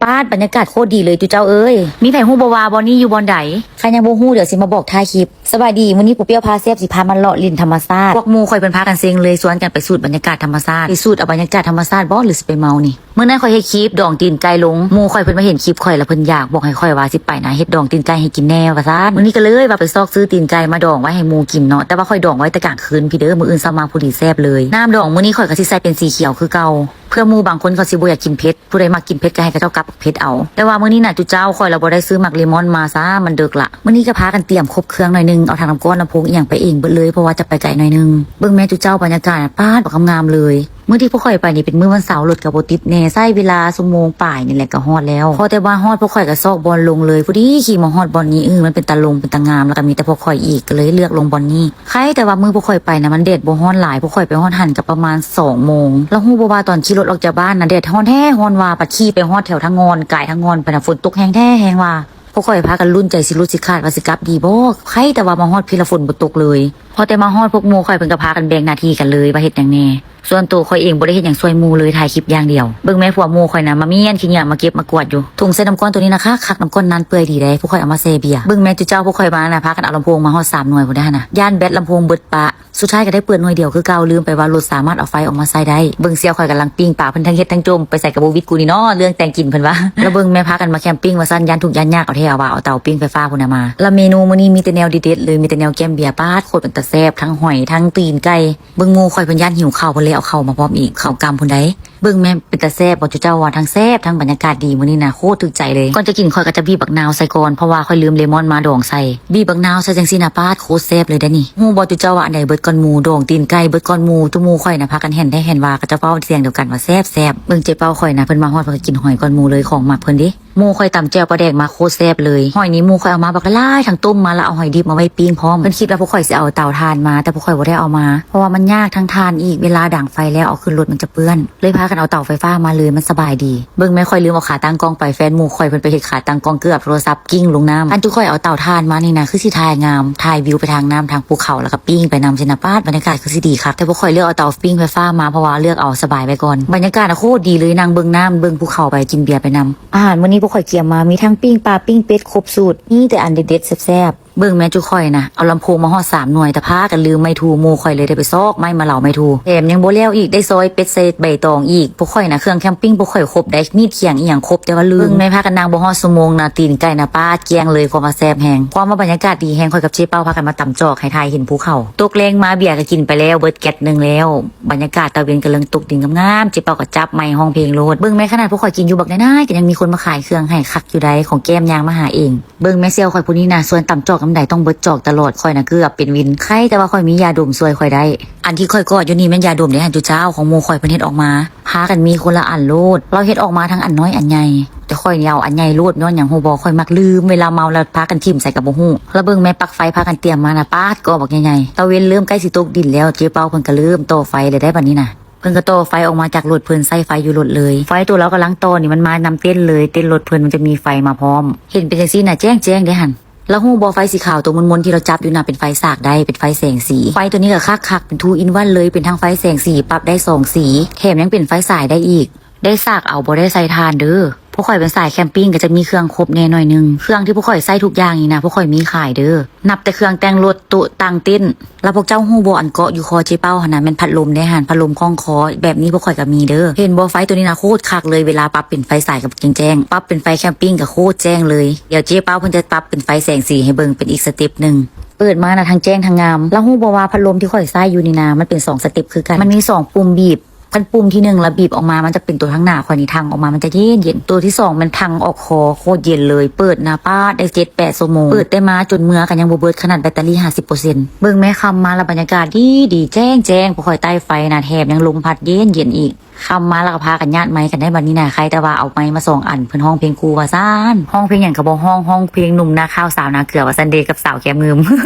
ປາດ ບັນຍາກາດໂຄດດີເລີຍຈຸເຈົ້າເອີຍ. ມີໃຜຮູ້ບໍ່ວ່າບ່ອນນີ້ຢູ່ບ່ອນໃດ? ຄັນຍັງບໍ່ຮູ້ ດຽວຊິມາບອກທ້າຍຄລິບ. ສະບາຍດີ, ມື້ນີ້ປູເປ້ຍພາແຊບຊິພາມາເລາະຫຼິ້ນທຳມະຊາດ. ພວກໝູ່ຂ້ອຍເພິ່ນພາກັນເຊັງເລີຍ, ຊວນກັນໄປສູດບັນຍາກາດທຳມະຊາດ. ໄປສູດເອົາບັນຍາກາດທຳມະຊາດບໍ ຫຼືຊິໄປເມົານີ້? ມື້ນັ້ນຂ້ອຍເຮັດຄລິບດອງຕີນໄກ່ລົງ, ໝູ່ຂ້ອຍເພິ່ນມາເຫັນຄລິບຂ້ອຍ ແລ້ວເພິ່ນຢາກບອກໃຫ້ຂ້ອຍວ່າຊິໄປນະ ເຮັດດອງຕີນໄກ່ໃຫ້ກິນແດ່ວ່າຊັ້ນ. ມື້ນີ້ກໍເລີຍວ່າໄປຊອກຊື້ຕີນໄກ່ມາດອງໄວ້ໃຫ້ໝູ່ກິນເນາະ, ແຕ່ວ່າຂ້ອຍດອງໄວ້ແຕ່ກາງຄືນພີ້ເດີ, ມື້ອື່ນເຊົ້າມາພໍດີແຊບເລີຍ. ນ້ຳດອງມື້ນີ້ຂ້ອຍກໍຊິໃສ່ເປັນສີຂຽວຄືເກົ່າ. ເພື່ອໝູ່ບາງຄົນເຂົາຊິບໍ່ຢາກກິນເຜັດ, ຜູ້ໃດມັກກິນເຜັດກໍໃຫ້ເຂົາເຈົ້າກັບເຜັດເອົາ. ແຕ່ວ່າມື້ນີ້ນະຈຸເຈົ້າ ຂ້ອຍລະບໍ່ໄດ້ຊື້ໝາກເລມອນມາຊ້າ, ມັນເດິກລະ. ມື້ນີ້ກໍພາກັນຕຽມຄົບເຄື່ອງໜ້ອຍໜຶ່ງ, ເອົາຖັງນ້ຳກ້ອນ ລຳໂພງອີ່ຫຍັງໄປເອງເບິດເລີຍ, ເພາະວ່າຈະໄປໄກໜ້ອຍໜຶ່ງ. ເບິ່ງແມ້ຈຸເຈົ້າ ບັນຍາກາດປາດ ບັກງາມເລີຍ. ມື້ທີ່ພວກຂ້ອຍໄປນີ້ເປັນມື້ວັນເສົາ, ລົດກໍບໍ່ຕິດແດ່, ໃຊ້ເວລາຊົ່ວໂມງປາຍນີ້ແຫຼະກໍຮອດແລ້ວ. ພໍແຕ່ວ່າຮອດ ພວກຂ້ອຍກໍຊອກບ່ອນລົງເລີຍ, ພໍດີຂີ່ມາຮອດບ່ອນນີ້, ເອີ ມັນເປັນຕາລົງ ເປັນຕາງາມ, ແລ້ວກໍມີແຕ່ພວກຂ້ອຍອີກ, ກໍເລີຍເລືອກລົງບ່ອນນີ້. ໄຄແຕ່ວ່າມື້ພວກຂ້ອຍໄປນະ ມັນແດດບໍ່ຮ້ອນຫຼາຍ, ພວກຂ້ອຍໄປຮອດຫັ້ນກໍປະມານສອງໂມງ. ແລ້ວຮູ້ບໍ່ວ່າຕອນຂີ່ລົດອອກຈາກບ້ານນະ ແດດຮ້ອນແທ້ຮ້ອນວ່າ, ບັດຂີ່ໄປຮອດແຖວທາງງ່ອນ, ກາຍທາງງ່ອນໄປນະ, ຝົນຕົກແຮງແທ້ແຮງວ່າ. ພວກຂ້ອຍພາກັນລຸ້ນໃຈຊິຫຼຸດຊິຂາດວ່າຊິກັບດີບໍ່. ໄຄແຕ່ວ່າມາຮອດພີ້ລະຝົນບໍ່ຕົກເລີຍ. ພໍແຕ່ມາຮອດ ພວກໝູ່ຂ້ອຍເພິ່ນກໍພາກັນແບ່ງໜ້າທີ່ກັນເລີຍວ່າເຮັດຫຍັງແດ່. ສ່ວນໂຕຂ້ອຍເອງບໍ່ໄດ້ເຮັດຫຍັງຊ່ວຍໝູ່ເລີຍ, ຖ່າຍຄລິບຢ່າງດຽວ. ເບິ່ງແມ້ຜົວໝູ່ຂ້ອຍນະ ມາມ້ຽນຂີ້ເຫຍື້ອມາເກັບມາກວາດຢູ່. ຖົງໃສ່ນ້ຳກ້ອນໂຕນີ້ນະ ຄັກໆ, ນ້ຳກ້ອນນານເປື່ອຍດີເດ້. ພວກຂ້ອຍເອົາມາແຊ່ເບຍ. ເບິ່ງແມ້ຈຸເຈົ້າ ພວກຂ້ອຍມານະ ພາກັນເອົາລຳໂພງມາຮອດສາມໜ່ວຍພຸ້ນເດ້ຫັ້ນນະ. ຢ້ານແບັດລຳໂພງເບິດປະ. ສຸດທ້າຍກໍໄດ້ເປີດໜ່ວຍດຽວຄືເກົ່າ, ລືມໄປວ່າລົດສາມາດເອົາໄຟອອກມາໃຊ້ໄດ້. ເບິ່ງສ່ຽວຂ້ອຍກຳລັງປີ້ງປາ, ເພິ່ນທັງເຮັດທັງຈົ່ມ, ໄປໃສກໍບໍ່ຫວິດກູນີ້ເນາະ, ເລື່ອງແຕ່ງກິນເພິ່ນວ່າ. ລະເບິ່ງແມ້ພາກັນມາແຄມປິງວ່າຊັ້ນ, ຢ້ານທຸກຢ້ານຍາກເອົາແທ້ເອົາວ່າ, ເອົາເຕົາປີ້ງໄຟຟ້າພຸ້ນນະມາ. ລະເມນູມື້ນີ້ມີແຕ່ແນວເດັດໆເລີຍ, ມີແຕ່ແນວແກ້ມເບຍ. ປາດ ໂຄດເປັນຕາແຊບ, ທັງຫອຍ ທັງຕີນໄກ່. ເບິ່ງໝູ່ຂ້ອຍເພິ່ນຢ້ານຫິວເຂົ້າພຸ້ນເລີຍ, ເອົາເຂົ້າມາພ້ອມອີກ, ເຂົ້າກ່ຳພຸ້ນໃດ. ເບິ່ງແມ່ນເປັນຕາແຊບບໍ່ຈຸເຈົ້າວ່າ, ທັງແຊບທັງບັນຍາກາດດີມື້ນີ້ນະ, ໂຄດຖືກໃຈເລີຍ. ກ່ອນຈະກິນ ຂ້ອຍກໍຈະບີບບັກນາວໃສ່ກ່ອນ, ເພາະວ່າຂ້ອຍລືມເລມອນມາດອງໃສ່. ບີບບັກນາວໃສ່ຈັ່ງຊີ້ນະ, ປາດ ໂຄດແຊບເລີຍເດ້ນີ້. ຮູ້ບໍ່ຈຸເຈົ້າວ່າອັນໃດເບິດກ່ອນໝູ່? ດອງຕີນໄກ່ເບິດກ່ອນໝູ່. ຈຸໝູ່ຂ້ອຍນະ ພາກັນແຫ່ນແທ້ແຫ່ນວ່າ, ເຂົາເຈົ້າເວົ້າສຽງດຽວກັນວ່າແຊບໆ. ເບິ່ງເຈ້ເປົ້າຂ້ອຍນະ, ເພິ່ນມາຮອດເພິ່ນກໍກິນຫອຍກ່ອນໝູ່ເລີຍ, ຂອງມັກເພິ່ນເດ້. ໝູ່ຂ້ອຍຕຳແຈ່ວປາແດກມາໂຄດແຊບເລີຍ. ຫອຍນີ້ໝູ່ຂ້ອຍເອົາມາບັກຫຼາຍໆ, ທັງຕົ້ມມາ ແລ້ວເອົາຫອຍດິບມາໄວ້ປີ້ງພ້ອມ. ເພິ່ນຄິດວ່າພວກຂ້ອຍຊິເອົາເຕົາຖ່ານມາ, ແຕ່ພວກຂ້ອຍບໍ່ໄດ້ເອົາມາ, ເພາະວ່າມັນຍາກທັງຖ່ານອີກ, ເວລາດັງໄຟແລ້ວເອົາຂຶ້ນລົດມັນຈະເປື້ອນ, ເລີຍພາກັນເອົາເຕົາໄຟຟ້າມາເລີຍ, ມັນສະບາຍດີ. ເບິ່ງແມ້ ຂ້ອຍລືມເອົາຂາຕັ້ງກ້ອງໄປ, ແຟນໝູ່ຂ້ອຍເພິ່ນໄປເຮັດຂາຕັ້ງກ້ອງເກືອບໂທລະສັບກິ້ງລົງນ້ຳ. ອັນຈຸຂ້ອຍເອົາເຕົາຖ່ານມານີ້ນະ ຄືຊິຖ່າຍງາມ, ຖ່າຍວິວໄປທາງນ້ຳ, ທາງພູເຂົາ, ແລ້ວກໍປີ້ງໄປນຳຊີ້ນະ. ປາດ ບັນຍາກາດຄືຊິດີຄັກ, ແຕ່ພວກຂ້ອຍເລືອກເອົາເຕົາປີ້ງໄຟຟ້າມາ, ເພາະວ່າເລືອກເອົາສະບາຍໄວ້ກ່ອນ. ບັນຍາກາດນະໂຄດດີເລີຍ, ນັ່ງເບິ່ງນ້ຳ, ເບິ່ງພູເຂົາໄປ, ກິນເບຍໄປນຳ. ອາຫານມື້ນີ້ພວກຂ້ອຍກຽມມາ ມີທັງປີ້ງປາ, ປີ້ງເປັດ, ຄົບສູດ, ມີແຕ່ອັນເດັດໆແຊບໆ. ເບິ່ງແມ້ຈຸຂ້ອຍນະ ເອົາລຳໂພງມາຮອດສາມໜ່ວຍ, ແຕ່ພາກັນລືມໄມ້ທູ່. ໝູ່ຂ້ອຍເລີຍໄດ້ໄປຊອກໄມ້ມາເຫຼົາໄມ້ທູ່. ແຖມຍັງບໍ່ແລ້ວອີກ, ໄດ້ຊອຍເປັດໃສ່ໃບຕອງອີກ. ພວກຂ້ອຍນະ ເຄື່ອງແຄມປິງພວກຂ້ອຍຄົບໄດ໋, ມີດຂຽງອີ່ຫຍັງຄົບ, ແຕ່ວ່າລືມ. ເບິ່ງແມ້ພາກັນນັ່ງບໍ່ຮອດຊົ່ວໂມງນະ, ຕີນໄກ່ນະ ປາດ ກ້ຽງເລີຍ, ຄວາມວ່າແຊບແຮງ, ຄວາມວ່າບັນຍາກາດດີແຮງ. ຂ້ອຍກັບເຈ້ເປົ້າພາກັນມາຕຳຈອກໃຫ້ຖ່າຍເຫັນພູເຂົາ. ຕົກແລງມາເບຍກໍກິນໄປແລ້ວ, ເບິດແກັດໜຶ່ງແລ້ວ. ບັນຍາກາດຕາເວັນກຳລັງຕົກດິນງາມໆ, ເຈ້ເປົ້າກໍຈັບໄມຮ້ອງເພງໂລດ. ເບິ່ງແມ້ຂະໜາດພວກຂ້ອຍກິນຢູ່ບັກນ້ອຍໆ ກໍຍັງມີຄົນມາຂາຍເຄື່ອງໃຫ້ຄັກຢູ່ໃດ໋, ຂອງແກ້ມຍ່າງມາຫາເອງ. ເບິ່ງແມ່ສ່ຽວຂ້ອຍຜູ້ນີ້ນະ, ຊວນຕຳຈອກຍາມໃດຕ້ອງເບິດຈອກຕະຫຼອດ, ຂ້ອຍນະເກືອບເປັນວິນ. ໄຄແຕ່ວ່າຂ້ອຍມີຢາດົມຊ່ວຍຂ້ອຍໄດ້. ອັນທີ່ຂ້ອຍກອດຢູ່ນີ້ແມ່ນຢາດົມເດ້ຫັ້ນ, ຈຸເຈົ້າ, ຂອງໝູ່ຂ້ອຍເພິ່ນເຮັດອອກມາ. ພາກັນມີຄົນລະອັນໂລດ, ລາວເຮັດອອກມາທັງອັນນ້ອຍອັນໃຫຍ່, ແຕ່ຂ້ອຍນີ້ເອົາອັນໃຫຍ່ໂລດ. ຍ້ອນຫຍັງຮູ້ບໍ່? ຂ້ອຍມັກລືມ, ເວລາເມົາແລ້ວພາກັນຖິ້ມໃສກໍບໍ່ຮູ້. ລະເບິ່ງແມ່ປັກໄຟພາກັນຕຽມມານະ, ປາດ ກໍບັກໃຫຍ່ໆ. ຕາເວັນເລີ່ມໃກ້ຊິຕົກດິນແລ້ວ, ເຈ້ເປົ້າເພິ່ນກໍເລີ່ມຕໍ່ໄຟແລ້ວໄດ໋ບັດນີ້ນະ. ເພິ່ນກໍຕໍ່ໄຟອອກມາຈາກລົດເພິ່ນ, ໃຊ້ໄຟຢູ່ລົດເລີຍ. ໄຟໂຕລາວກຳລັງຕໍ່ນີ້ ມັນມານຳເຕັນເລີຍ, ເຕັນລົດເພິ່ນມັນຈະມີໄຟມາພ້ອມ. ເຫັນເປັນຈັ່ງຊີ້ນະ ແຈ້ງໆເດ້ຫັ້ນ. ລະຮູ້ບໍ່ ໄຟສີຂາວໂຕມົນໆທີ່ລາວຈັບຢູ່ນະ ເປັນໄຟສາກໄດ້, ເປັນໄຟແສງສີ. ໄຟໂຕນີ້ກໍຄັກໆ, ເປັນທູອິນວັນເລີຍ, ເປັນທັງໄຟແສງສີ, ປັບໄດ້ສອງສີ, ແຖມຍັງເປັນໄຟສາຍໄດ້ອີກ. ໄດ້ສາກເອົາ, ບໍ່ໄດ້ໃສ່ຖ່ານເດີ້. ພວກຂ້ອຍເປັນສາຍແຄມປິງ ກໍຈະມີເຄື່ອງຄົບແດ່ໜ້ອຍໜຶ່ງ. ເຄື່ອງທີ່ພວກຂ້ອຍໃຊ້ທຸກຢ່າງນີ້ນະ ພວກຂ້ອຍມີຂາຍເດີ້. ນັບແຕ່ເຄື່ອງແຕ່ງລົດ, ໂຕະ, ຕັ່ງເຕັນ. ແລ້ວພວກເຈົ້າຮູ້ບໍ່ ອັນເກາະຢູ່ຄໍເຈ້ເປົ້າຫັ້ນນະ ແມ່ນພັດລົມເດ້ຫັ້ນ, ພັດລົມຄ່ອງຄໍ. ແບບນີ້ພວກຂ້ອຍກໍມີເດີ້. ເຫັນບໍ່ ໄຟໂຕນີ້ນະ ໂຄດຄັກເລີຍ, ເວລາປັບເປັນໄຟສາຍກັບແຈ້ງໆ, ປັບເປັນໄຟແຄມປິງກໍໂຄດແຈ້ງເລີຍ. ດຽວເຈ້ເປົ້າເພິ່ນຈະປັບເປັນໄຟແສງສີໃຫ້ເບິ່ງ ເປັນອີກສະເຕັບໜຶ່ງ. ເປີດມານະ ທັງແຈ້ງທັງງາມ. ແລ້ວຮູ້ບໍ່ວ່າພັດລົມທີ່ຂ້ອຍໃຊ້ຢູ່ນີ້ນະ ມັນເປັນສອງສະເຕັບຄືກັນ, ມັນມີສອງປຸ່ມບີບ. ຄັນປຸ່ມທີໜຶ່ງລະບີບອອກມາ ມັນຈະເປັນໂຕທາງໜ້າຂ້ອຍນີ້ ຖັ່ງອອກມາ ມັນຈະເຢັນໆ. ໂຕທີສອງແມ່ນຖັ່ງອອກຄໍ, ໂຄດເຢັນເລີຍ. ເປີດນະ ປາດ ໄດ້ເຈັດແປດຊົ່ວໂມງ. ເປີດແຕ່ມາຈົນເມືອກໍຍັງບໍ່ເບິດ, ຂະໜາດແບັດເຕີຣີຫ້າສິບເປີເຊັນ. ເບິ່ງແມ້ ຄ່ຳມາລະບັນຍາກາດດີໆ ແຈ້ງໆ, ພວກຂ້ອຍໃຕ້ໄຟນະ ແຖມຍັງລົມພັດເຢັນໆອີກ. ຄ່ຳມາລະກໍພາກັນຍາດໄມ້ກັນໄດ້ບັດນີ້ນະ. ໃຄແຕ່ວ່າເອົາໄມ້ມາສອງອັນ, ເພິ່ນຮ້ອງເພງຄູ່ວ່າຊັ້ນ. ຮ້ອງເພງຫຍັງກໍບໍ່ຮ້ອງ, ຮ້ອງເພງໜຸ່ມນາຂາວສາວນາເກືອວ່າຊັ້ນເດ້ ກັບສາວແກ້ມງື່ມ.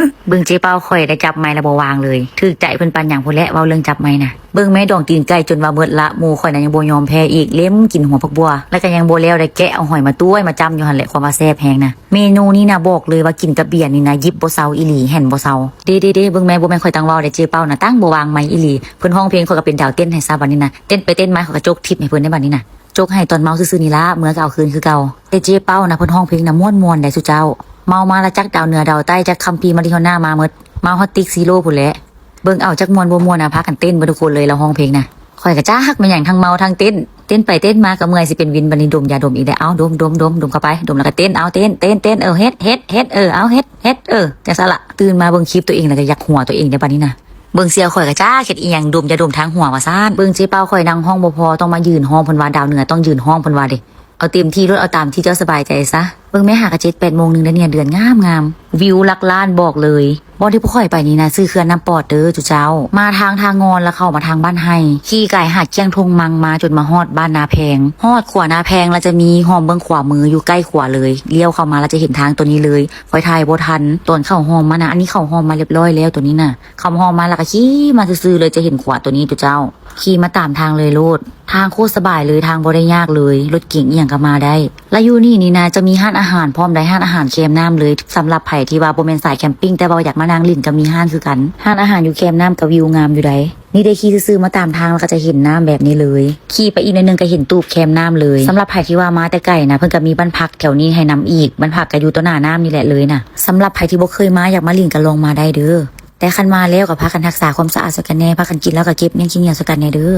ເບິ່ງເຈ້ເປົ້າຂ້ອຍໄດ້ຈັບໄມ້ລະບໍ່ວາງເລີຍ, ຖືກໃຈເພິ່ນປານຫຍັງພຸ້ນແຫຼະ ເວົ້າເລື່ອງຈັບໄມ້ນະ. ເບິ່ງແມ້ ດອງຕີນໄກ່ຈົນວ່າເໝິດລະ, ໝູ່ຂ້ອຍນະຍັງບໍ່ຍອມແພ້ອີກ, ເລັມກິນຫົວຜັກບົ່ວ ແລ້ວກໍຍັງບໍ່ແລ້ວ, ໄດ້ແກະເອົາຫອຍມາຕ້ວຍມາຈ້ຳຢູ່ຫັ້ນແຫຼະ. ຄວາມວ່າແຊບແຮງນະ. ເມນູນີ້ນະ ບອກເລີຍວ່າກິນກັບເບຍນີ້ນະ ຢິບບໍ່ເຊົາອີ່ຫຼີ, ແຫ່ນບໍ່ເຊົາ. ເດ້ໆໆ ເບິ່ງແມ້ ບໍ່ແມ່ນຂ້ອຍຕັ້ງເວົ້າເດ້, ເຈ້ເປົ້ານະຕັ້ງບໍ່ວາງໄມ້ອີ່ຫຼີ. ເພິ່ນຮ້ອງເພງ ຂ້ອຍກໍເປັນດາວເຕັ້ນໃຫ້ຊະບັດນີ້ນະ. ເຕັ້ນໄປເຕັ້ນມາ ຂ້ອຍກໍຈົກທິບໃຫ້ເພິ່ນໄດ້ບັດນີ້ນະ. ຈົກໃຫ້ຕອນເມົາຊື່ໆນີ້ລະ ເມືອກໍເອົາຄືນຄືເກົ່າ. ແຕ່ເຈ້ເປົ້ານະ ເພິ່ນຮ້ອງເພງນະ ມ່ວນໆ ໃດສຸເຈົ້າ. ເມົາມາລະຈັກດາວເໜືອດາວໃຕ້ ຈັກຄຳພີມາລິໂຮນາມາໝົດ ເມົາຮອດຕິກຊີໂຣພຸ້ນແຫຼະ. ເບິ່ງເອົາຈັກມ່ວນບໍ່ມ່ວນນະ ພາກັນເຕັ້ນເບິດທຸກຄົນເລີຍ ລາວຮ້ອງເພງນະ. ຂ້ອຍກໍຈັກແມ່ນຫຍັງ ທັງເມົາທັງເຕັ້ນ ເຕັ້ນໄປເຕັ້ນມາກໍເມື່ອຍ ຊິເປັນວິນ. ບາດນີ້ດົມຢາດົມອີກແລ້ວ ເອົາ ດົມໆໆ ດົມເຂົ້າໄປ ດົມແລ້ວກໍເຕັ້ນ ເອົາ ເຕັ້ນໆໆ ເອີ ເຮັດໆໆ ເອີ ເອົາ ເຮັດໆ ເອີ ຈັ່ງຊັ້ນລະ. ຕື່ນມາເບິ່ງຄລິບຕົວເອງ ແລ້ວກໍຢາກຫົວຕົວເອງເດ້ ບາດນີ້ນະ. ເບິ່ງສ່ຽວຂ້ອຍກໍຈັກເຮັດອີ່ຫຍັງ ດົມຢາດົມທາງຫົວວ່າຊັ້ນ. ເບິ່ງເຈ້ເປົ້າຂ້ອຍນັ່ງຮ້ອງບໍ່ພໍ ຕ້ອງມາຢືນຮ້ອງເພິ່ນວ່າ ດາວເໜືອຕ້ອງຢືນຮ້ອງເພິ່ນວ່າເດ້. ເອົາເຕັມທີ່ໂລດ ເອົາຕາມທີ່ເຈົ້າສະບາຍໃຈຊະ. ເບິ່ງແມ່ ຫາກະເຈັດແປດໂມງໜຶ່ງໄດ້ເນຍ ເດືອນງາມໆ. ວິວຫຼັກລ້ານບອກເລີຍ. ບ່ອນທີ່ພວກຂ້ອຍໄປນີ້ນະ ຊື່ເຂື່ອນນ້ຳປອດເດີຈຸເຈົ້າ. ມາທາງທ່າງອນ ແລ້ວເຂົ້າມາທາງບ້ານໄຮ່ ຂີ່ກາຍຫາດກ້ຽງທົ່ງມັ່ງມາຈົນມາຮອດບ້ານນາແພງ. ຮອດຂວານາແພງ ແລ້ວຈະມີ ຫ້ອມເບິ່ງຂວາມືຢູ່ໃກ້ຂວາເລີຍ. ລ້ຽວເຂົ້າມາແລ້ວຈະເຫັນທາງຕົວນີ້ເລີຍ. ຂ້ອຍຖ່າຍບໍ່ທັນຕອນເຂົ້າຮ່ອມມານະ. ອັນນີ້ເຂົ້າຮ່ອມມາຮຽບຮ້ອຍແລ້ວ ຕົວນີ້ນະ. ເຂົ້າຮ່ອມມາແລ້ວກໍຂີ່ມາຊື່ໆເລີຍ ຈະເຫັນຂວາຕົວນີ້ຈຸເຈົ້າ. ຂີ່ມາຕາມທາງເລີຍໂລດ. ທາງໂຄດສະບາຍເລີຍ ທາງບໍ່ໄດ້ຍາກເລີຍ ລົດເກັງອີ່ຫຍັງກໍມາໄດ້. ແລະຢູ່ນີ້ນີ້ນະ ຈະມີຮ້ານອາຫານພ້ອມໄດ໋ ຮ້ານອາຫານແຄມນ້ຳເລີຍ. ສຳລັບໃຜທີ່ວ່າບໍ່ແມ່ນສາຍແຄມປິງ ແຕ່ວ່າຢາກມານັ່ງຫຼິ້ນກໍມີຮ້ານຄືກັນ. ຮ້ານອາຫານຢູ່ແຄມນ້ຳກໍວິວງາມຢູ່ໃດ໋. ນີ້ໄດ້ຂີ່ຊື່ໆມາຕາມທາງ ແລ້ວກໍຈະເຫັນນ້ຳແບບນີ້ເລີຍ. ຂີ່ໄປອີກໜ້ອຍໜຶ່ງກໍເຫັນຕູບແຄມນ້ຳເລີຍ. ສຳລັບໃຜທີ່ວ່າມາແຕ່ໄກນະ ເພິ່ນກໍມີບ້ານພັກແຖວນີ້ໃຫ້ນຳອີກ. ບ້ານພັກກໍຢູ່ຕໍ່ໜ້ານ້ຳນີ້ແຫຼະເລີຍນະ. ສຳລັບໃຜທີ່ບໍ່ເຄີຍມາ ຢາກມາຫຼິ້ນກໍລອງມາໄດ້ເດີ. ແຕ່ຄັນມາແລ້ວກໍພາກັນຮັກສາຄວາມສະອາດໃສ່ກັນແດ່ ພາກັນກິນແລ້ວກໍເກັບມ້ຽງຂີ້ເຫຍື້ອໃສ່ກັນແດ່ເດີ.